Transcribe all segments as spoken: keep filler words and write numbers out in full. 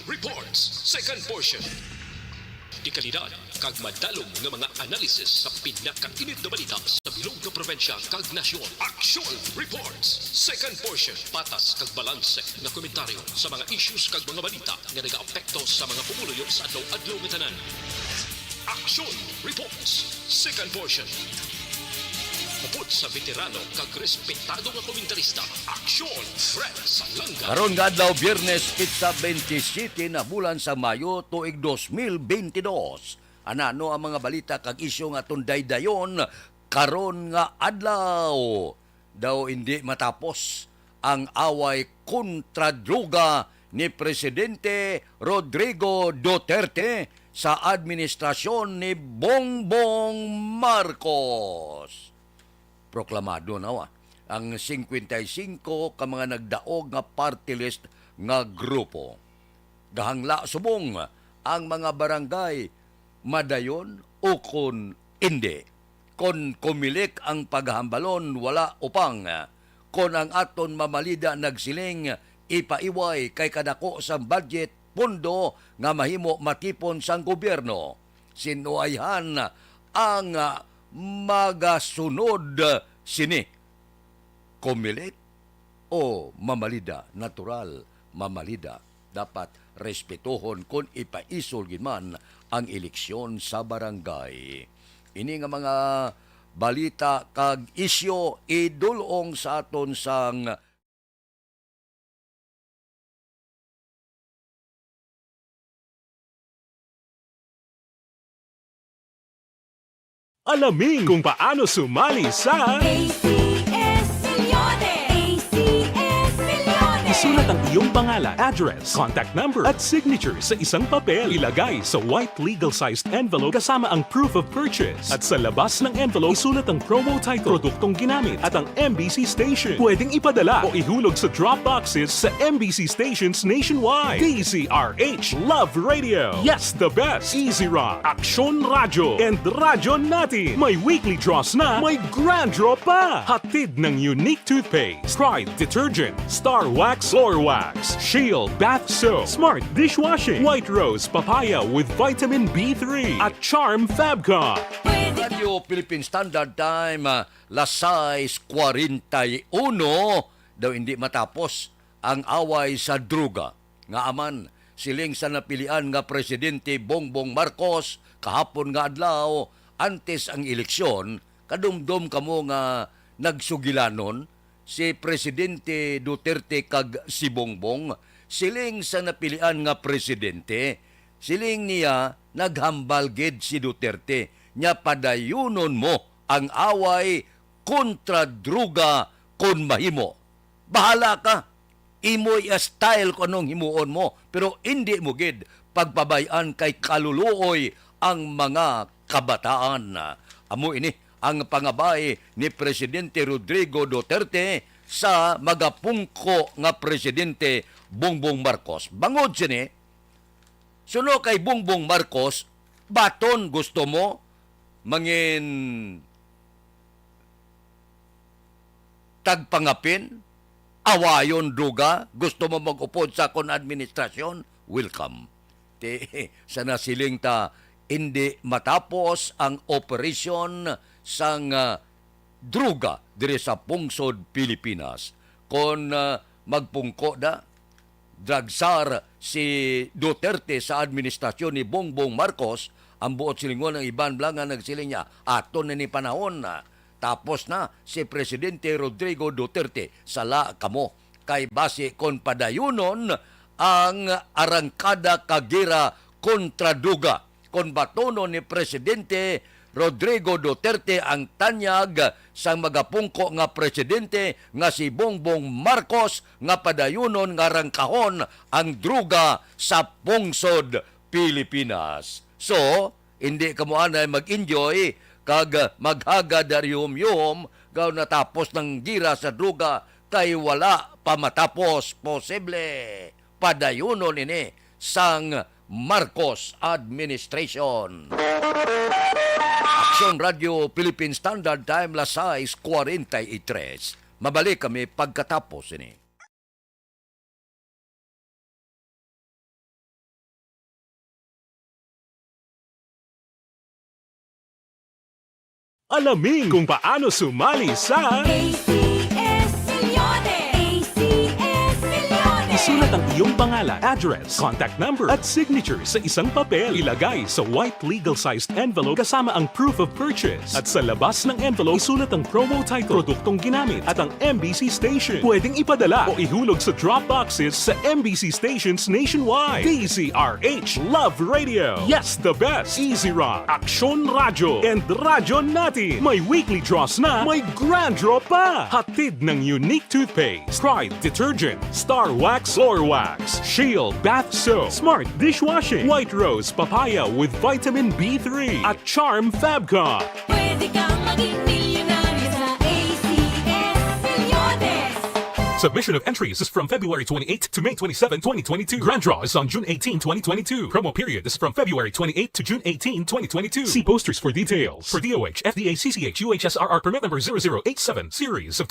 Reports, second portion. Dekalidad kag madalom nga mga analisis sa pinakainit nga balita sa bilog nga probinsya kag nasyon. Action Reports, second portion. Patas kag balanse nga komentaryo sa mga issues kag mga balita nga nagaapekto sa mga pumuluyo sa adlaw-adlaw nga tanan. Action Reports, second portion. Upod sa veterano kag respetado nga komentarista, Action Fred Salanga. Karon nga adlaw, Biyernes, petsa twenty-seven na bulan sa Mayo, tuig dos mil bentidós. Anano ang mga balita kag isyu nga aton daydayon karon nga adlaw? Daw hindi matapos ang away kontra droga ni Presidente Rodrigo Duterte sa administrasyon ni Bongbong Marcos. Proklamado na, ah, ang singkwenta y singko ka mga nagdaog nga party list nga grupo. Gahangla subong ang mga barangay madayon ukon indi. Kon Comelec ang paghambalon, wala upang. Kon ang aton mamalida nagsiling, ipaiway kay kadako sang budget, pondo nga mahimo matipon sang gobyerno. Sinuayhan ang, ah, magasunod sini. Comelec o mamalida? Natural, mamalida. Dapat respetuhon kon ipaisol gid man ang eleksyon sa barangay. Ini nga mga balita kag isyu idul-ong sa aton sang Alamin kung paano sumali sa A C S Milyones! A C S Milyones! Isulat ang iyong pangalan, address, contact number, at signature sa isang papel. Ilagay sa white legal-sized envelope kasama ang proof of purchase. At sa labas ng envelope, isulat ang promo title, produktong ginamit, at ang M B C station. Pwedeng ipadala o ihulog sa drop boxes sa M B C stations nationwide. D Z R H Love Radio. Yes, the best. Easy Rock, Aksyon Radyo, and Radyo Natin. May weekly draws na, may grand draw pa. Hatid ng Unique Toothpaste, Pride Detergent, Star Wax Floor Wax, Shield Bath Soap, Smart Dishwashing, White Rose Papaya with Vitamin B three, at Charm Fabcon. Radyo Philippine Standard Time, ah, las sais cuarenta y uno, daw hindi matapos ang away sa droga nga aman siling sa napilian nga Presidente Bongbong Marcos kahapon nga adlaw, antes ang eleksyon. Kadumdom kamo nga nagsugilanon si Presidente Duterte kag si Bongbong? Siling sa napilian nga presidente, siling niya, naghambal gid si Duterte, nya padayunon mo ang away kontra droga kon mahimo. Bahala ka. Imo i-style kung anong himuon mo, pero indi mo gid pagpabay-an kay kaluluoy ang mga kabataan. Amo ini ang pangabay ni Presidente Rodrigo Duterte sa magapungko nga Presidente Bongbong Marcos. Bangod sini, suno kay Bongbong Marcos, baton gusto mo mangin tagpangapin, awayon droga, gusto mo mag-upod sa akon administrasyon, welcome. Ti, sa nasiling ta, hindi matapos ang operasyon sang, ah, droga diri sa pungsod Pilipinas. Kon, ah, magpungko da, drug czar si Duterte sa administrasyon ni Bongbong Marcos, ang buot silingon ang iban bala nga nagsiling niya, aton na ni panahon na. Tapos na si Presidente Rodrigo Duterte, sala kamo. Kay basi kon padayunon ang arangkada ka gera kontra droga, kon batonon ni Presidente Rodrigo Duterte ang tanyag sang magapungko nga presidente nga si Bongbong Marcos nga padayunon nga rangkahon ang droga sa pungsod Pilipinas. So, hindi kamo anay mag-enjoy kag maghagad dari humyom gaw natapos ng gira sa droga kay wala pa matapos. Posible padayunon ini sang Marcos administration. Aksyon Radyo Philippine Standard Time, las sais cuarenta y tres. Mabalik kami pagkatapos ini. Alamin kung paano sumali sa A C S Millones! A C S Millones! Isulat ang iyong pangalan, address, contact number, at signature sa isang papel. Ilagay sa white legal-sized envelope kasama ang proof of purchase. At sa labas ng envelope, isulat ang promo title, produktong ginamit, at ang M B C station. Pwedeng ipadala o ihulog sa drop boxes sa M B C stations nationwide. D Z R H Love Radio. Yes, the best. Easy Rock, Aksyon Radyo, and Radyo Natin. May weekly draws na, may grand draw pa. Hatid ng Unique Toothpaste, Pride Detergent, Star Wax Floor Wax, Shield Bath Soap, Smart Dishwashing, White Rose Papaya with Vitamin B three, at Charm Fabcon. Pwede kang maging milyonaryo sa A C S Millones. Submission of entries is from February twenty-eighth to May twenty-seven, twenty twenty-two. Grand draw is on June eighteen, twenty twenty-two. Promo period is from February twenty-eighth to June eighteen, twenty twenty-two. See posters for details. For D O H, F D A, C C H, U H S R R permit number zero zero eight seven, series of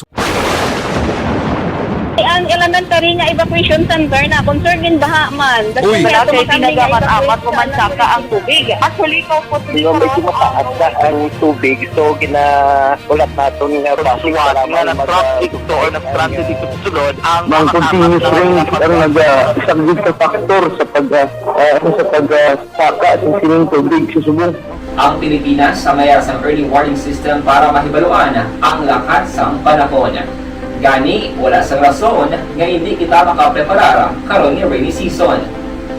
Ang elementary nga evacuation center na concern gid baha man. Uy. Wala kay tinaga man amat mo man saka ang tubig. Actually, ko po. Di ba may tumataas na ang tubig? So, ginahulat naton nga base sa nga nag-transit to or nag-transit dito sa sulod ang Ang mga continuous rain ang naga-, isa gid ka factor sa pag, ah, ah, sa pag, ah, saka sa sining tubig sa subong. Ang Pilipinas, sa mayar sang early warning system para mahibaluan ang lakat sang panahon. Gani, wala sang rason nga indi kita makapreparar karon nga rainy season.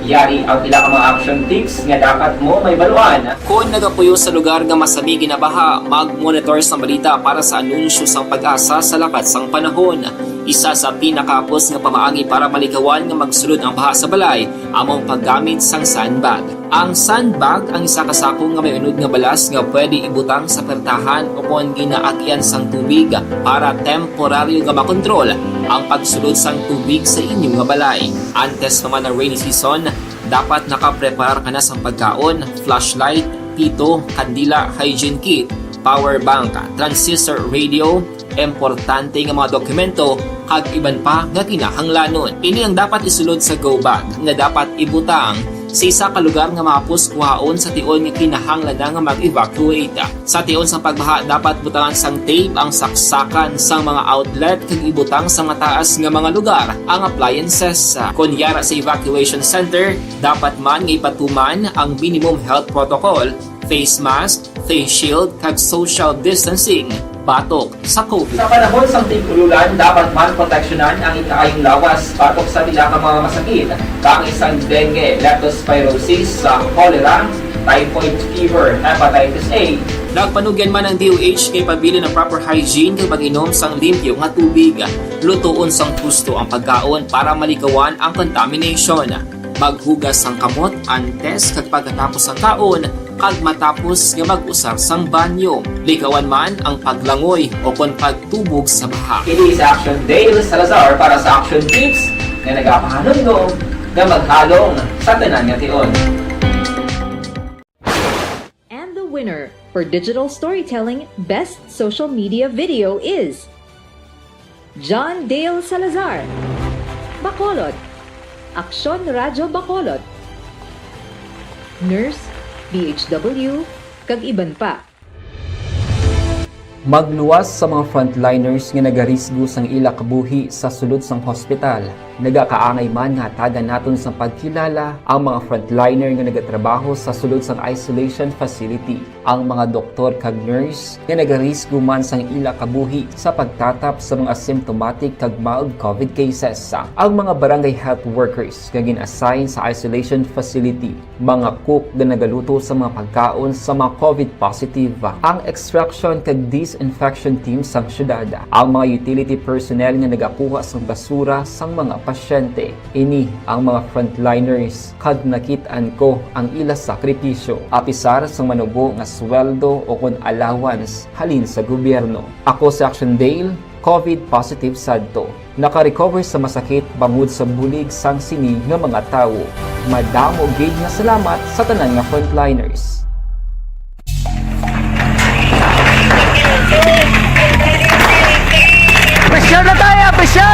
Yari ang pila ka mga action tips nga dapat mo mahibaluan. Kon nagapuyo sa lugar nga masami ginabaha, mag-monitor sang balita para sa anunsyo sang PAGASA sa lakat sang panahon. Isa sa pinakahapos nga pamaagi para malikawan nga magsulod ang baha sa balay amo ang paggamit sang sandbag. Ang sandbag ang isa ka sako nga may unod nga balas nga pwede ibutang sa pertahan ukon ginaagian sang tubig para temporaryo nga makontrol ang pagsulod sang tubig sa inyo nga balay. Antes pa man ang rainy season, dapat nakapreparar ka na sang pagkaon, flashlight, pito, kandila, hygiene kit, power bank, transistor radio, importante nga mga dokumento, kag iban pa nga kinahanglanon. Ini ang dapat isulod sa go bag nga dapat ibutang sa isa ka lugar nga mahapos kuhaon sa tion nga kinahanglan na nga mag-evacuate. Sa tion sang pagbaha, dapat butangan sang tape ang saksakan sang mga outlet kag ibutang sa mataas nga mga lugar ang appliances. Kon yara sa evacuation center, dapat man nga ipatuman ang minimum health protocol, face mask, face shield, kag social distancing batok sa COVID. Sa panahon sang tig-ululan, dapat man proteksyonan ang ikaayong lawas batok sa pila ka mga masakit, kaangay sang dengue, leptospirosis, sa cholera, typhoid fever, hepatitis A. Nagpanugyan man ang D O H nga ipabilin ang proper hygiene kag pag-inom sang limpyo nga tubig. Lutoon sang husto ang pagkaon para malikawan ang contamination. Maghugas sang kamot antes kag pagkatapos sang kaon, kag matapos nga mag-usar sang banyo. Likawan man ang paglangoy o kon pagtubog sa baha. Ini si Action Dale Salazar para sa Action Tips nga nagapahanumdom nga maghalong sa tanan nga tion. And the winner for Digital Storytelling Best Social Media Video is John Dale Salazar, Bacolod, Aksyon Radyo Bacolod, Nurse, D H W, kag iban pa. Magluwas sa mga frontliners nga nagarisgo sang ila kabuhi sa sulod sang hospital. Nagakaangay man nga hatagan naton sang pagkilala ang mga frontliner nga nagatrabaho sa sulod sang isolation facility, ang mga doktor kag nurse nga nagarisgo man sang ila kabuhi sa pagtatap sa mga asymptomatic kag mild COVID cases, ang mga barangay health workers nga gin-assign sa isolation facility, mga cook nga nagaluto sa mga pagkaon sa mga COVID positive, ang extraction kag disinfection team sang syudad, ang mga utility personnel nga nagakuha sang basura sang mga pasyente. Ini ang mga frontliners, kag nakit-an ko ang ila sakripisyo, apisar sang manubo nga sweldo o kon allowance halin sa gobyerno. Ako si Action Dale, COVID positive sadto. Naka-recover sa masakit bangod sa bulig sang sini nga mga tawo. Madamo gid nga salamat sa tanan nga frontliners. Pressure na tayo! Pressure!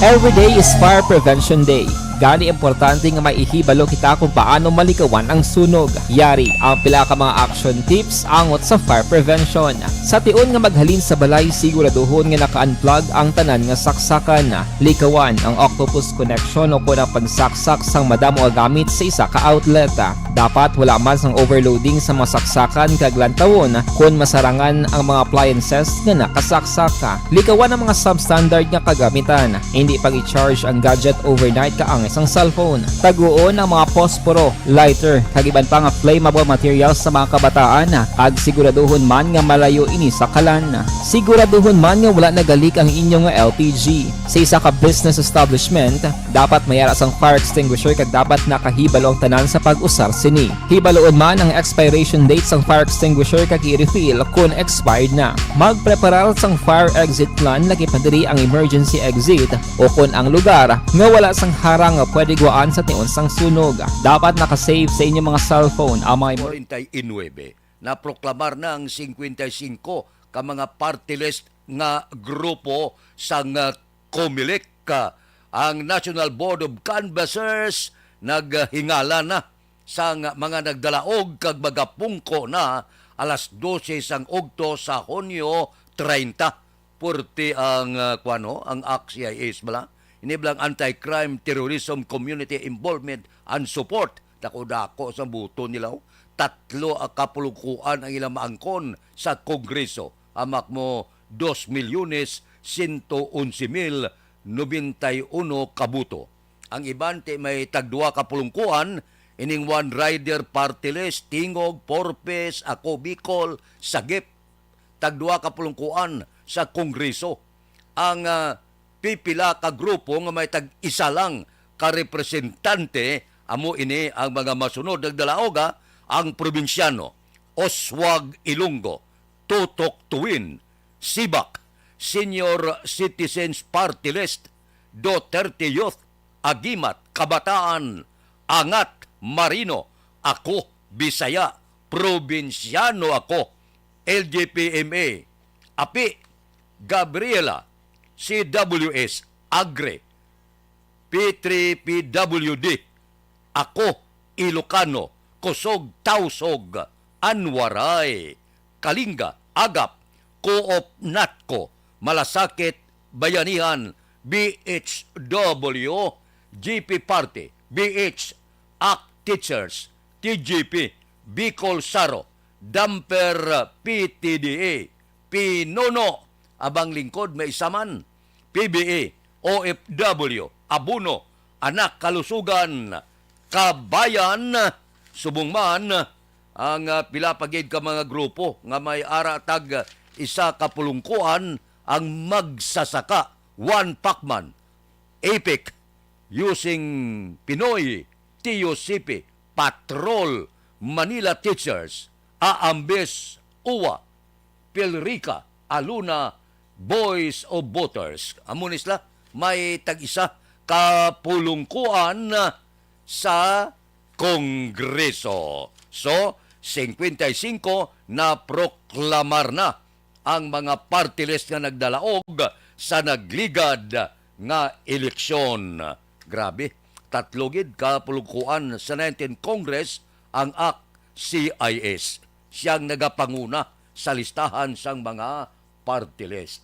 Every day is Fire Prevention Day. Gani, importante nga maihibalo kita kung paano malikawan ang sunog. Yari ang pila ka mga action tips angot sa fire prevention. Sa tion nga maghalin sa balay, siguraduhon nga naka-unplug ang tanan nga saksakan. Likawan ang octopus connection o kon ang pagsaksak sang madamo nga gamit sa isa ka outlet. Dapat wala man sang overloading sa mga saksakan kag lantawon kon masarangan ang mga appliances nga nakasaksak. Likawan ang mga substandard nga kagamitan. Hindi pag-i-charge ang gadget overnight kaangay sang cellphone. Taguon ang mga posporo, lighter, kag iban pa nga flammable materials sa mga kabataan, kag siguraduhon man nga malayo ini sa kalan. Siguraduhon man nga wala nagalik ang inyo nga L P G. Sa isa ka business establishment, dapat may ara sang fire extinguisher kag dapat nakahibalo ang tanan sa pag-usar sini. Hibaloon man ang expiration date sang fire extinguisher kag i-refill kon expired na. Magpreparar sang fire exit plan, lakip na diri ang emergency exit o kon ang lugar nga wala sang harang nga pwede guwaan sa tion sang sunog. Dapat naka-save sa inyo mga cellphone ang mga emer- Forty-nine, naproklamar na ang cincuenta y cinco ka mga party list nga grupo sang, ah, Comelec. Ah, ang National Board of Canvassers naghingala na sang mga nagdalaog kag magapungko na alas dose sang ugto sa Hunyo treinta. Purti ang, ah, kuwano, ang act C I S bala. Ini bala ang Anti-Crime, Terrorism, Community Involvement and Support. Dako-dako sa buto nila, oh. Tatlo ka pulungkuan ang ilang maangkon sa Kongreso. Hamak mo dos milyones sento onse mil nobenta y uno ka buto. Ang iban ti may tagduha ka pulungkuan, ining One Rider Party List, Tingog, Four Ps, Ako Bicol, Sagip, tagduha ka pulungkuan sa Kongreso. Ang, ah, pipila ka grupo nga may tag-isa lang ka representante, amo ini ang mga masunod nagdalaog, ah, ang probinsyano, Oswag Ilonggo, Tutok Tuwin, Sibak, Senior Citizens Party List, Duterte Youth, Agimat, Kabataan, Angat, Marino, Ako, Bisaya, Probinsyano Ako, L G P M A, Api, Gabriela, C W S, Agre, P three P W D, Ako, Ilocano, Kusog, Tausog, Anwaray, Kalinga, Agap, Coop, Natco, Malasakit, Bayanihan, B H W, G P Party, B H, Act Teachers, T G P, Bicol Saro, Damper, P T D A, Pinuno, Abang Lingkod, may isa man, P B A, O F W, Abuno, Anak Kalusugan, Kabayan, subong man ang, ah, pila pa gid ka mga grupo nga may ara tag isa ka pulungkuan, ang Magsasaka, One Pacman, APEC, Using Pinoy, T U C P, Patrol, Manila Teachers, Aambes, uwa, Pilrica, Aluna, Voice of Voters. Amo ni sila, may tag-isa ka pulungkuan sa Kongreso. So, cincuenta y cinco na proklamar na ang mga party list nga nagdalaog sa nagligad nga eleksyon. Grabe, tatlo gid ka pulungkuan sa nineteenth Congress ang act C I S. Siyang nagapanguna sa listahan sang mga party list.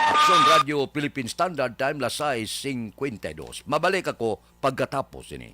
Aksyon Radio Philippine Standard Time, las sais cincuenta y dos. Mabalik ako pagkatapos ini.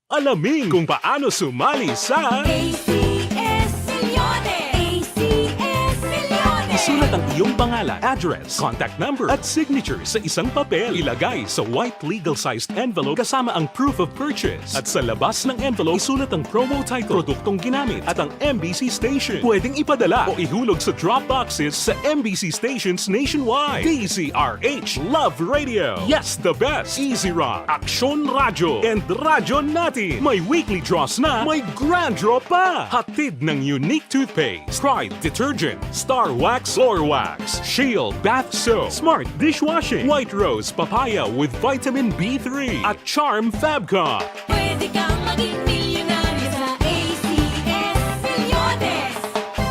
Alamin kung paano sumali sa A C S Milyonary. A C S Milyonary. Isulat ang iyong pangalan, address, contact number, at signature sa isang papel. Ilagay sa white legal-sized envelope kasama ang proof of purchase. At sa labas ng envelope, isulat ang promo title, produktong ginamit, at ang M B C station. Pwedeng ipadala o ihulog sa drop boxes sa M B C stations nationwide. D Z R H Love Radio. Yes, the best. Easy Rock, Aksyon Radyo, and Radyo Natin. May weekly draws na, may grand draw pa. Hatid ng Unique Toothpaste, Pride Detergent, Star Wax Floor Wax, Shield Bath Soap, Smart Dishwashing, White Rose Papaya with Vitamin B three, at Charm Fabcon. Pwede kang maging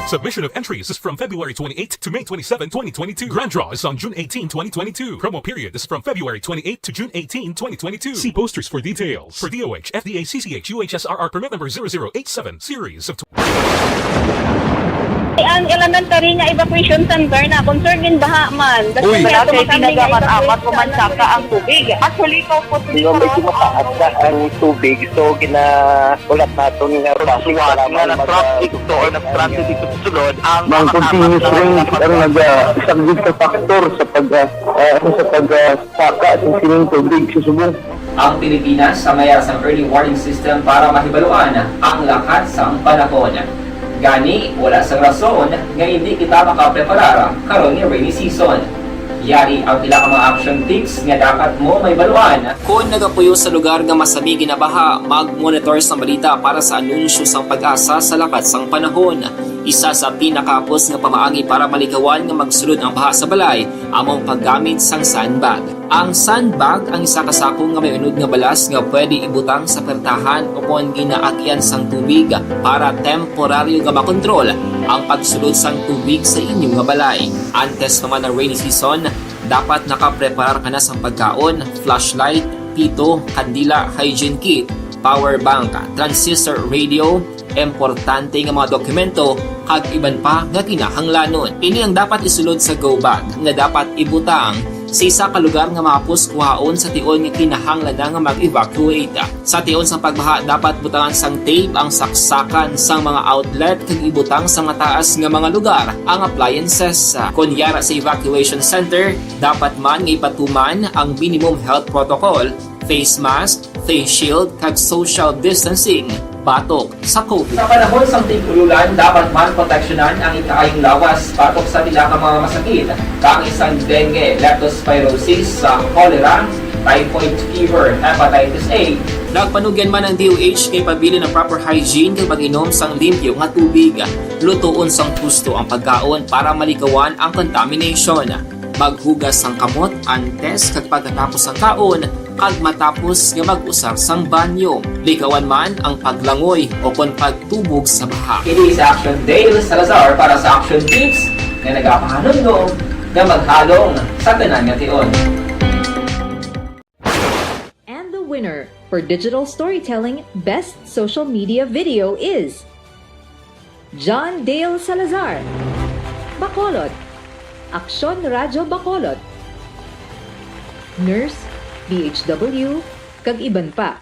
Submission of entries is from February twenty-eighth to May twenty-seven, twenty twenty-two. Grand draw is on June eighteenth, twenty twenty-two. Promo period is from February twenty-eighth to June eighteenth, twenty twenty-two. See posters for details. For D O H, F D A, C C H, U H S R R permit number zero zero eight seven, series of Ang elementary nga evacuation center na concern in baha man. Uy. Wala kay ginagamit-amat ko man saka ang tubig. Actually, ko po. Medyo mataas na ang tubig, so ginahulat naton nga bus nga na-traffic to or na-stranded dito sa sulod ang mga continuous rain ang nag-, ah, isang big factor sa pag, ah, ah, sa pag, ah, saka sa sining tubig sa subong. Ang Pilipinas sa mayas ang early warning system para mahibaluan ang lakat sang panahon. Gani, wala sang rason nga hindi kita makapreparar karon nga rainy season. Yari ang pila ka mga action tips nga dapat mo mahibaluan. Kon nagapuyo sa lugar nga masami ginabaha, mag-monitor sang balita para sa anunsyo sang PAGASA sa lakat sang panahon. Isa sa pinakahapos nga pamaagi para malikawan nga magsulod ang baha sa balay amo ang paggamit sang sandbag. Ang sandbag ang isa ka sako nga may unod nga balas nga pwede ibutang sa pertahan o kon ginaagian sang tubig para temporaryo nga makontrol ang pagsulod sang tubig sa inyo nga balay. Antes pa man ang rainy season, dapat nakapreparar ka na sang pagkaon, flashlight, pito, kandila, hygiene kit, power bank, transistor radio, importante nga mga dokumento, kag iban pa nga kinahanglanon. Ini ang dapat isulod sa go bag nga dapat ibutang sa isa ka lugar nga mahapos kuhaon sa tion nga kinahanglan na nga mag-evacuate. Sa tion sang pagbaha, dapat butangan sang tape ang saksakan sang mga outlet kag ibutang sa mataas nga mga lugar ang appliances. Kon yara sa evacuation center, dapat man nga ipatuman ang minimum health protocol, face mask, face shield, kag social distancing batok sa COVID. Sa panahon sang tig-ululan, dapat man proteksyonan ang ikaayong lawas batok sa pila ka mga masakit, kaangay sang dengue, leptospirosis, sa cholera, typhoid fever, hepatitis A. Nagpanugyan man ang D O H nga ipabilin ang proper hygiene kag pag-inom sang limpyo nga tubig. Lutoon sang husto ang pagkaon para malikawan ang contamination. Maghugas sang kamot antes kag pagkatapos sang kaon, kag matapos nga mag-usar sang banyo. Likawan man ang paglangoy o kon pagtubog sa baha. Ini si Action Dale Salazar para sa Action Tips nga nagapahanumdom nga maghalong sa tanan nga tion. And the winner for Digital Storytelling Best Social Media Video is John Dale Salazar, Bacolod, Aksyon Radyo Bacolod, Nurse, D H W, kag iban pa.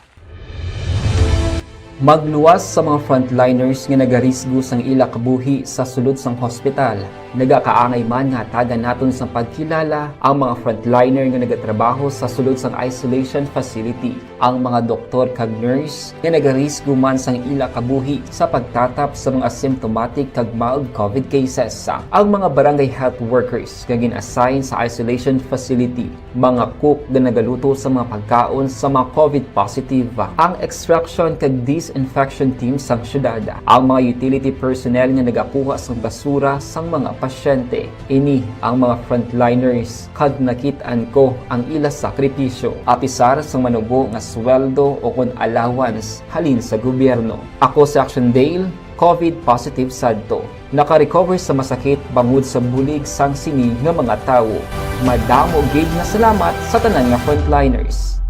Magluwas sa mga frontliners nga nagarisgo sang ila kabuhi sa sulod sang hospital. Nagakaangay man nga hatagan naton sang pagkilala ang mga frontliner nga nagatrabaho sa sulod sang isolation facility. Ang mga doktor kag nurse nga nagarisgo man sang ila kabuhi sa pagtatap sa mga asymptomatic kag mild COVID cases. Ang mga barangay health workers nga gin-assign sa isolation facility, mga cook nga nagaluto sa mga pagkaon sa mga COVID positive, ang extraction kag disinfection team sang syudad, ang mga utility personnel nga nagakuha sang basura sang mga pasyente. Ini ang mga frontliners, kag nakit-an ko ang ila sakripisyo, apisar sang manubo nga sweldo o kon allowance halin sa gobyerno. Ako si Action Dale, COVID positive sadto. Naka-recover sa masakit bangod sa bulig sang sini nga mga tawo. Madamo gid nga salamat sa tanan nga frontliners.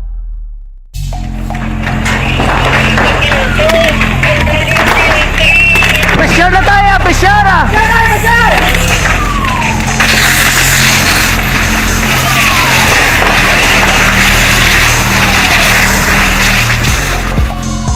Pressure na tayo, pressure!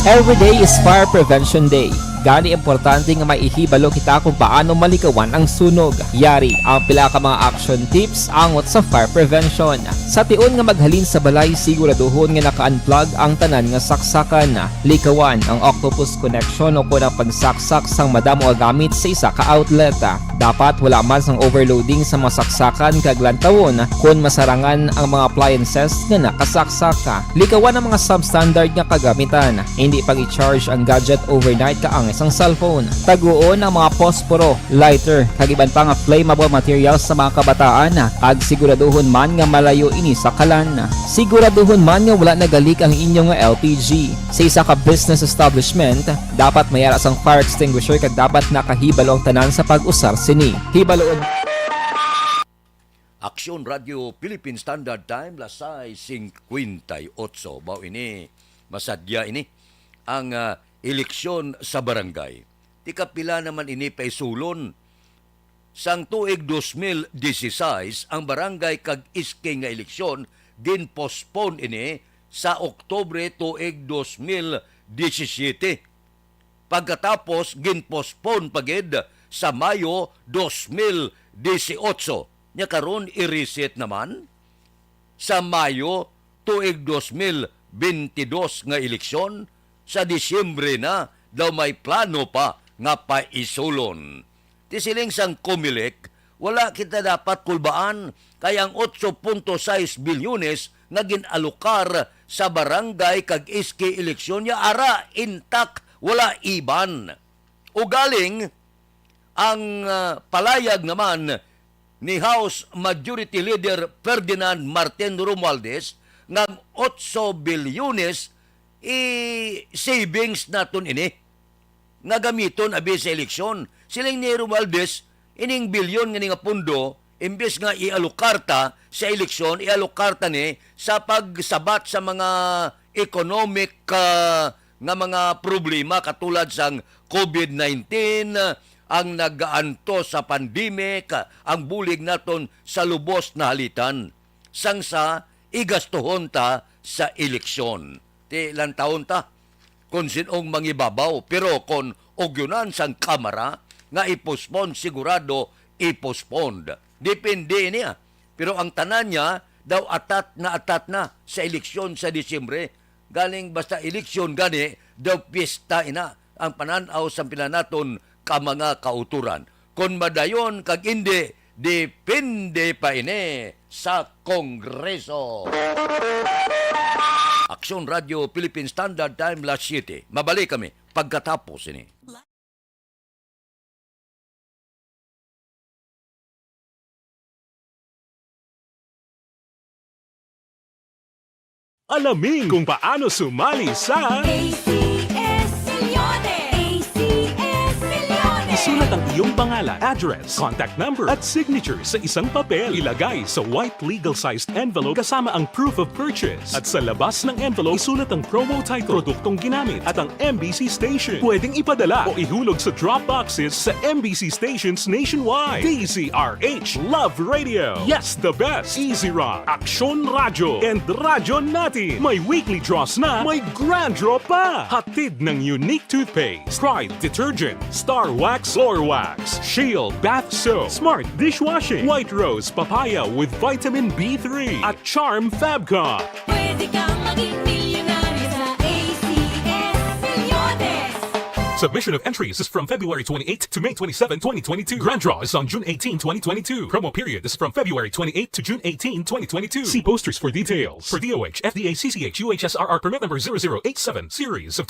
Every day is Fire Prevention Day. Gani, importante nga may ihibalo kita kung paano malikawan ang sunog. Yari ang pila ka mga action tips angot sa fire prevention. Sa tion nga maghalin sa balay, siguraduhon nga naka-unplug ang tanan nga saksakan. Likawan ang octopus connection o kon ang pagsaksak sang madamo nga gamit sa isa ka outlet. Dapat wala man sang overloading sa mga saksakan kag lantawon kon masarangan ang mga appliances nga nakasaksak. Likawan ang mga substandard nga kagamitan. Hindi pag-i-charge ang gadget overnight kaang sang cellphone. Taguon ang mga posporo, lighter, kag iban pa nga flammable materials sa mga kabataan, kag siguraduhon man nga malayo ini sa kalan. Siguraduhon man nga wala nagalik ang inyo nga L P G. Sa isa ka business establishment, dapat may ara sang fire extinguisher kag dapat nakahibalo ang tanan sa pag-usar sini. Hibaloon. Aksyon Radio Philippine Standard Time, las sais singkwenta y otso. Mao ini, masadya ini ang, ah, eleksyon sa barangay. Ti kapila naman ini paisulon? Sang tuig dos mil dieciséis, ang barangay kag S K nga eleksyon gin-postpone ini sa Oktubre tuig dos mil disisyete. Pagkatapos, gin-postpone pa gid sa Mayo dos mil disiotso. Nya karon, i-reset naman sa Mayo tuig dos mil bentidós nga eleksyon, sa Disyembre na daw may plano pa nga paisulon. Ti siling sang Comelec, wala kita dapat kulbaan, kay ang otso punto sais bilyones nga gin-alokar sa barangay kag S K eleksyon, ya ara, intak, wala iban. Ugaling, ang, ah, palayag naman ni House Majority Leader Ferdinand Martin Romualdez nga ang otso bilyones i-savings naton ini nga gamiton abi sa eleksyon. Siling ni Romualdez, ining bilyon nga ni nga pondo, imbes nga ialokar ta sa eleksyon, ialokar ta ni sa pagsabat sa mga economic, ah, nga mga problema katulad sang covid nineteen, ang nagaantos sa pandemic, ang bulig naton sa lubos na halitan. Sang sa igastuhon ta sa eleksyon. Ti lantawon ta kon sin-ong mangibabaw, pero kon ugyonan sang Kamara nga i-postpone, sigurado i-postpone. Depende niya. Pero ang tanan niya daw atat na atat na sa eleksyon sa Disyembre. Galing basta eleksyon gani, daw pista ina ang panan-aw sang pila naton ka mga kautoran. Kon madayon kag indi, depende pa ini sa Kongreso. Aksyon Radio Philippine Standard Time, las siyete. Mabalik kami pagkatapos ini. Alamin kung paano sumali sa A C S Milyones! A C S Milyones! Isulat ang iyong pangalan, address, contact number, at signature sa isang papel. Ilagay sa white legal-sized envelope kasama ang proof of purchase. At sa labas ng envelope, isulat ang promo title, produktong ginamit, at ang M B C station. Pwedeng ipadala o ihulog sa drop boxes sa M B C stations nationwide. D Z R H, Love Radio. Yes, the best. Easy Rock, Aksyon Radyo, and Radyo Natin. May weekly draws na, may grand draw pa. Hatid ng Unique Toothpaste, Pride Detergent, Star Wax Floor Wax, Shield Bath Soap, Smart Dishwashing, White Rose Papaya with Vitamin B three, at Charm Fabcon. Pwede kang maging milyonaryo sa A C S Milyones. Submission of entries is from February twenty-eighth to May twenty-seven, twenty twenty-two. Grand draw is on June eighteen, twenty twenty-two. Promo period is from February twenty-eighth to June eighteen, twenty twenty-two. See posters for details. For D O H, F D A, C C H, U H S R R permit number zero zero eight seven, series of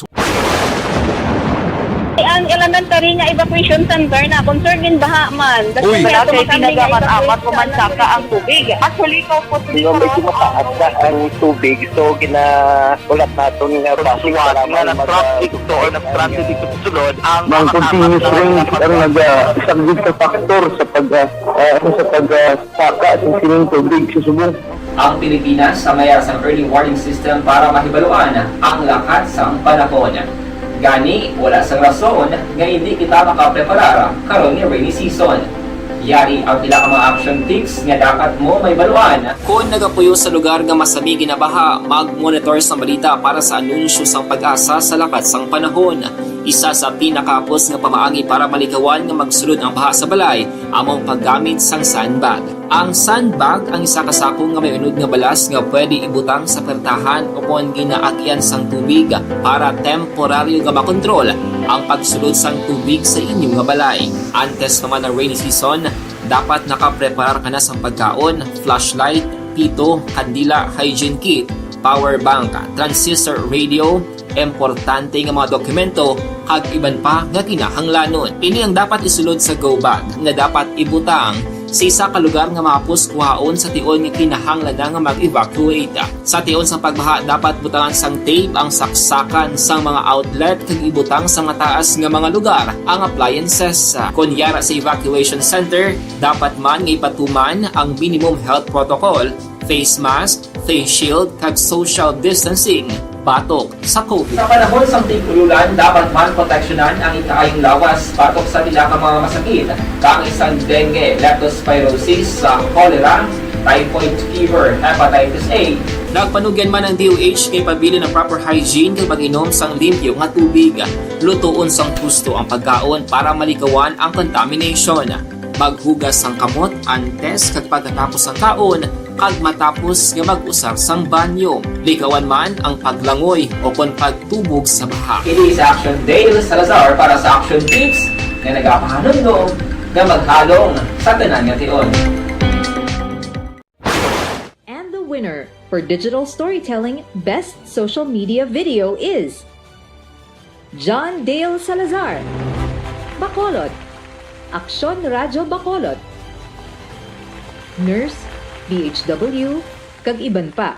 Ang elementary nga evacuation center na concern in baha man. Uy. Wala kay ginagamat-amat ko man saka ang tubig. Actually, ikaw po, Hindi, medyo mataas na ang tubig. So, ginahulat naton nga base nga lang nag-traffic to or nag-transit dito sa sulod, ang Ang continuous rain ang naga-, isa gid sa factor sa pag, ah, ah, ano, sa pag, ah, saka sa sining tubig sa subong. Ang Pilipinas sa may ara sang early warning system para mahibaluan ang lakat sang panahon. Gani, wala sang rason nga indi kita makapreparar karon nga rainy season. Yari ang pila ka mga action tips nga dapat mo mahibaluan. Kon nagapuyo sa lugar nga masami ginabaha, mag-monitor sang balita para sa anunsyo sang PAGASA sa lakat sang panahon. Isa sa pinakahapos nga pamaagi para malikawan nga magsulod ang baha sa balay amo ang paggamit sang sandbag. Ang sandbag ang isa ka sako nga may unod nga balas nga pwede ibutang sa pertahan o kon ginaagyan sang tubig para temporaryo nga makontrol ang pagsulod sang tubig sa inyo nga balay. Antes pa man ang rainy season, dapat nakapreparar ka na sang pagkaon, flashlight, pito, kandila, hygiene kit, power bank, transistor radio, importante nga mga dokumento, kag iban pa nga kinahanglanon. Ini ang dapat isulod sa go bag nga dapat ibutang sa isa ka lugar nga mahapos kuhaon sa tion nga kinahanglan na nga mag-evacuate. Sa tion sang pagbaha, dapat butangan sang tape ang saksakan sang mga outlet kag ibutang sa mataas nga mga lugar ang appliances. Kon yara sa evacuation center, dapat man nga ipatuman ang minimum health protocol, face mask, face shield, kag social distancing batok sa COVID. Sa panahon sang tig-ululan, dapat man proteksyonan ang ikaayong lawas batok sa pila ka mga masakit, kaangay sang dengue, leptospirosis, sa cholera, typhoid fever, hepatitis A. Nagpanugyan man ang D O H kay pabilin ang proper hygiene kag pag-inom sang limpyo nga tubig. Lutoon sang husto ang pagkaon para malikawan ang contamination. Maghugas sang kamot antes kag pagkatapos sang kaon kag matapos nga mag-usar sang banyo. Likawan man ang paglangoy o kon pagtubog sa baha. Ini si Action Dale Salazar para sa Action Tips nga nagapahanumdom nga maghalong sa tanan nga tion. And the winner for digital storytelling best social media video is John Dale Salazar, Bacolod, Aksyon Radyo Bacolod, Nurse, D H W, kag iban pa.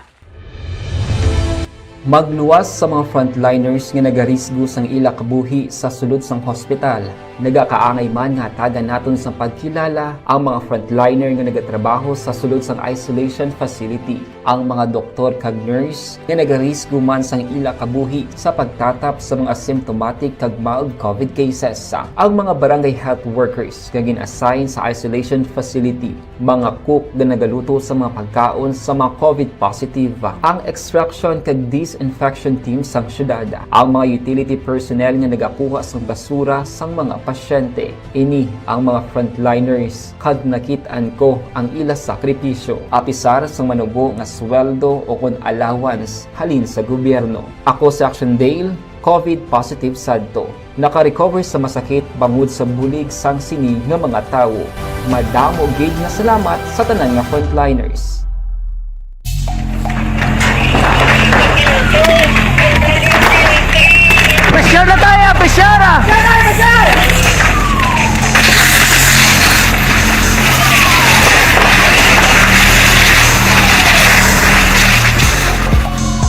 Magluwas sa mga frontliners nga nagarisgo sang ila kabuhi sa sulod sang hospital. Nagakaangay man nga hatagan naton sang pagkilala ang mga frontliner nga nagatrabaho sa sulod sang isolation facility, ang mga doktor kag nurse nga nagarisgo man sang ila kabuhi sa pagtatap sa mga symptomatic kag mild COVID cases, ang mga barangay health workers nga gin-assign sa isolation facility, mga cook nga nagaluto sa mga pagkaon sa mga COVID positive, ang extraction kag disinfection team sang syudad, ang mga utility personnel nga nagakuha sang basura sang mga pasyente. Ini ang mga frontliners kag nakit-an ko ang ila sakripisyo. Apisar sang manubo nga sweldo o kon allowance halin sa gobyerno. Ako si Action Dale, COVID positive sadto. Naka-recover sa masakit bangod sa bulig sang sini nga mga tawo. Madamo gid nga salamat sa tanan nga frontliners. Pressure na tayo! Pressure na!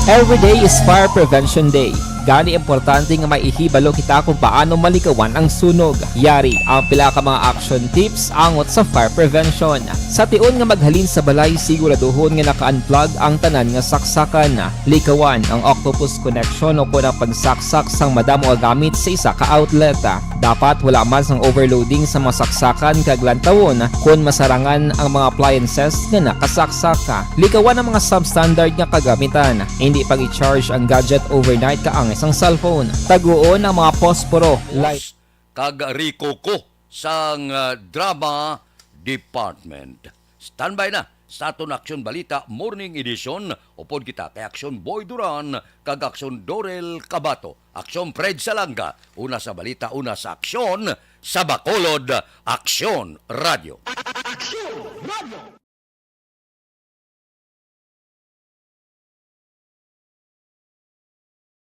Every day is Fire Prevention Day. Gani importante nga may ihibalo kita kung paano malikawan ang sunog. Yari ang pila ka mga action tips angot sa fire prevention. Sa tion nga maghalin sa balay, siguraduhon nga naka-unplug ang tanan nga saksakan. Likawan ang octopus connection o kon ang pagsaksak sang madamo nga gamit sa isa ka outlet. Dapat wala man sang overloading sa mga saksakan kag lantawon kon masarangan ang mga appliances nga nakasaksak. Likawan ang mga substandard nga kagamitan. Indi pag-i-charge ang gadget overnight kaangay sang cellphone. Taguon ang mga posporo, light. Kag Rico ko sang ah, Drama Department. Standby na sa aton Aksyon Balita Morning Edition, upod kita kay Aksyon Boy Duran kag Aksyon Dorel Cabato, Aksyon Fred Salanga, una sa balita, una sa aksyon, sa Bacolod, Aksyon Radio.